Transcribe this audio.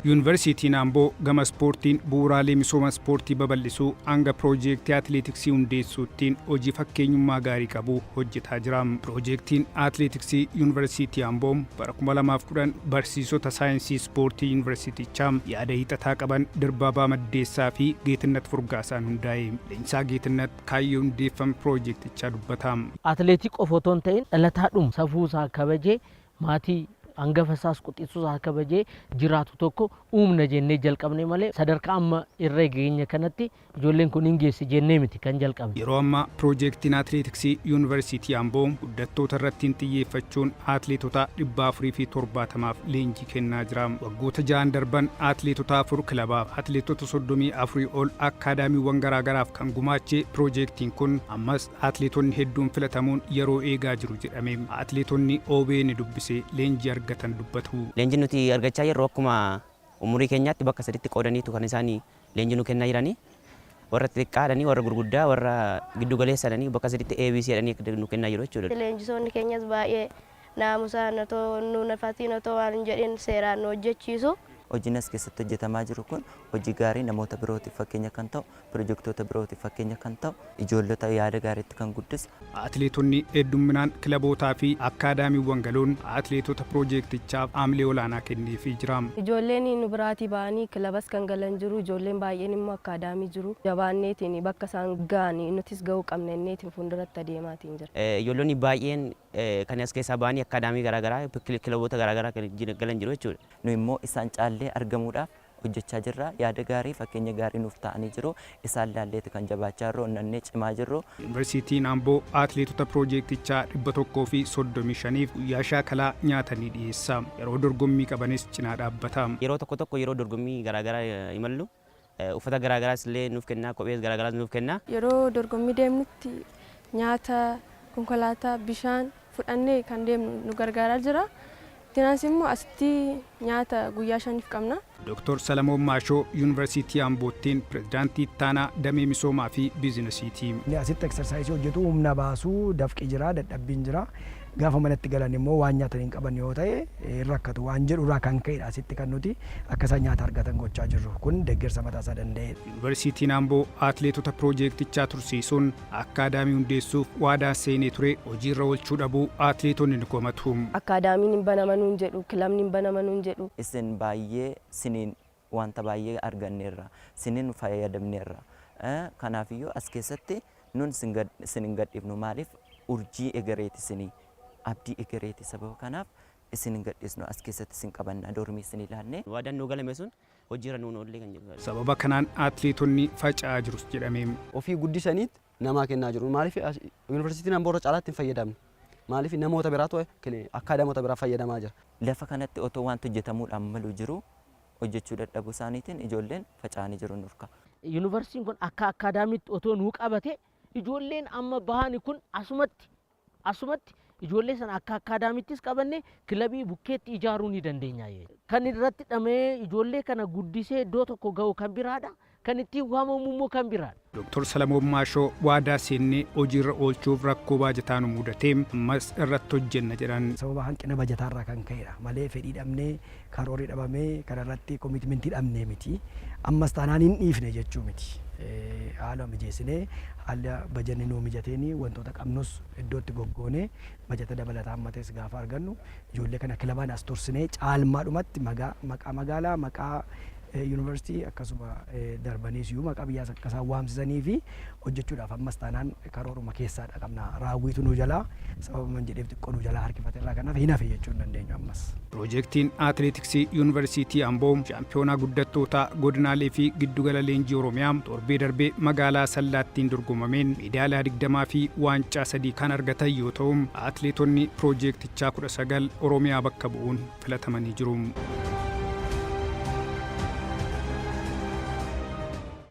Yuunivarsiitiin Amboo gama ispoortiin bu'uuraalee misooma ispoortii babal'isuu hanga piroojeektii atileetiksii hundeessuuttiin hojii fakkeenyummaa gaarii qabu hojjetaa jira. Piroojeektiin atileetiksii Yuunivarsiitii Amboo bara 2010 barsiisota saayinsii ispoortii yuunivarsiitichaa yaada hiixataa qaban Dirbaabaa Maddeessaa fi Geetinnat Furgaasaan hundaa'e. Leenjisaa Geetinnat kaayyoo hundeeffama piroojeektichaa dubbata. Atileetii qofa otoo hin ta'in, dhalataadhuma safuu isaa kabajee, maatii hangafa isaas quxisuu isaa kabajee jiraatu tokko uumna jennee jalqabne malee, sadarkaa amma irra geenya kanatti ijoolleen kun hin geessi jennee miti kan jalqabne. Yeroo ammaa piroojeektiin atileetiksii Yuunivarsiitii Amboo guddattoota irrattiin xiyyeeffachuun atileetota 470f leenjii kennaa jira. Waggoota 6n darban atileetota 4 kilabaaf, atileetota 34 ol akkaadaamiiwwan garaagaraaf kan gumaache piroojeektiin kun, ammas atileetonni hedduun filatamuun yeroo eegaa jiru jedhame. Atileetonni OBN dubbise leenjii argatan dubbatu. Leenjiin nuti argachaa jirru akkuma umurii keenyaatti bakka saditti qoodaniitu kan isaan leenjii nu kennaa jiranii. Warra xixiqqaa jedhanii, warra gurguddaa, warra giddu galeessa jedhanii, bakka saditti ABC jedhanii nu kennaa jiru jechuudha. Leenjisoonni keenyas baay'ee naamusaan, otoo nu nafatiin, otoo waan hin jedhin seeraan nu hojjechiisu. Hojiin as keessatti hojjetamaa jiru kun hojii gaarii, namoota birootiif fakkeenya kan ta'u, pirojektoota birootiif fakkeenya kan ta'u, ijoollota yaada gaariitti kan guddisu. Atileetonni heddumminaan kilabootaa fi akkaadaamiiwwan galuun atileetota piroojeektichaaf haamilee olaanaa kenneefii jira. Ijoolleen nu biraatii ba'anii kilabas kan galan jiru, ijoolleen baay'een immoo akkaadaamii jiru. Jabaanneetiin bakka isaan ga'an nutis ga'uu qabna jenneetiin fuulduratti adeemaatiin jira. Ijoollonni baay'een kan as keessaa ba'anii akkaadaamii garaagaraa, kilaboota garaagaraa kan galan jiru jechuudha. Nu immoo isaan caallee argamuudhaaf hojjechaa jirra. Yaada gaarii, fakkeenya gaarii nuuf ta'anii jiru. Isaan laalleeti kan jabaachaa jirru, onnannee cimaa jirru. Yuunivarsiitiin Amboo atileetota piroojeektichaa 135f guyyaa shaakalaa nyaata ni dhiyeessa. Yeroo dorgommii qabanis cinaa dhaabbata. Yeroo tokko tokko yeroo dorgommii garaagaraa imallu uffata garaagaraas illee nuuf kenna, kophees garaagaraas nuuf kenna. Yeroo dorgommii deemnutti nyaata, konkolaataa, bishaan fudhannee kan deemnu nu gargaaraa jira. Itti immoo asitti nyaata guyyaa 5f qabna. Dr. Salamoon Maashoo Yuunivarsiitii Amboottiin pirezidaantii ittaanaa damee misoomaa fi biizinasiiti. Inni asitti exercise hojjetu, humna baasuu, dafqi jira, dadhabbiin jira. Gaafa manatti galan immoo waan nyaatan hin qaban yoo ta'e hin rakkatu waan jedhu irraa kan ka'edha asitti kan nuti akka isaan nyaata argatan gochaa jirru. Kun deeggarsa mataa isaa danda'edha. Yuunivarsiitiin Amboo atileetota piroojeektichaa tursiisuun akkaadaamii hundeessuuf waadaa seenee ture hojiirra oolchuu dhabuu atileetonni ni komatu. Akkaadaamiin hin banamanuun jedhu, kilabni hin banamanuun jedhu. Isin baay'ee siniin wanta baay'ee arganneerra, siniin fayyadamneerra. Kanaafiyyuu as keessatti nun sin hin gadhiifnu. Maaliif? Urjii egereeti isinii, abdii egereeti. Sababa kanaaf isin hin gadhiisnu, as keessatti isin qabanna, dormii isin ilaanne. Waadaan nuu galame sun hojiirra nuun oollee kan jedhu. Sababa kanaan atileetonni faca'aa jirus jedhame. Ofii guddisaniit namaa kennaa jiru. Maaliif? Yuunivarsiitiin Amboo irra caalaatti hin fayyadamne. Maaliif? Namoota biraatu, akkaadaamota biraa fayyadamaa jira. Lafa kanatti otoo wanti hojjetamuudhaan malu jiru hojjechuu dadhabuu isaaniitiin ijoolleen faca'anii jiru nurka. Yuunivarsiitiin kun akka akkaadaamiitti otoo nuu qabate, ijoolleen amma bahani kun asumatti ijoollee sana akka akkaadaamittis qabanne kilabii bukkeetti ijaaruu ni dandeenya. Kan irratti dhamee ijoollee kana guddisee iddoo tokko ga'u kan biraadha. Kan ittiin waamamu immoo kan biraadha. Dr. Salamoon Maashoo waadaa seennee hojiirra oolchuuf rakkoo baajataa nu mudatee, ammas irratti hojjenna jedhan. Sababa hanqina bajataarraa kan ka'edha malee fedhii dhabnee, karoorri dhabamee, kanarratti commitment dhabnee miti. Ammas taanaan hin dhiifne jechuu miti. Haala mijeessinee, haala bajanni nuu mijateen, wantoota qabnus iddootti goggoonee, bajata dabalataa ammates gaafa argannu, ijoollee kana kilabaan as tursinee caalmaadhumatti maqaa magaalaa, maqaa yuunivarsiitii, akkasuma darbaniis iyyuu maqaa biyyaas akka isaan waamsisanii fi hojjechuudhaaf ammas taanaan karooruma keessaadha qabna. Raawwiitu nu jalaa, sababa man jedheef, xiqqoo nu jalaa harkifate irraa kanaaf hin hafe jechuu hin dandeenyu ammas. Piroojeektiin atileetiksii Yuunivarsiitii Amboo shaampiyoonaa guddattootaa godinaalee fi giddugala leenjii Oromiyaa torbee darbee magaalaa Asallaattiin dorgomameen meedaaliyaa 20 fi waancaa 3 kan argatan yoo ta'u, atileetonni piroojeektichaa 19 Oromiyaa bakka bu'uun filatamanii jiru.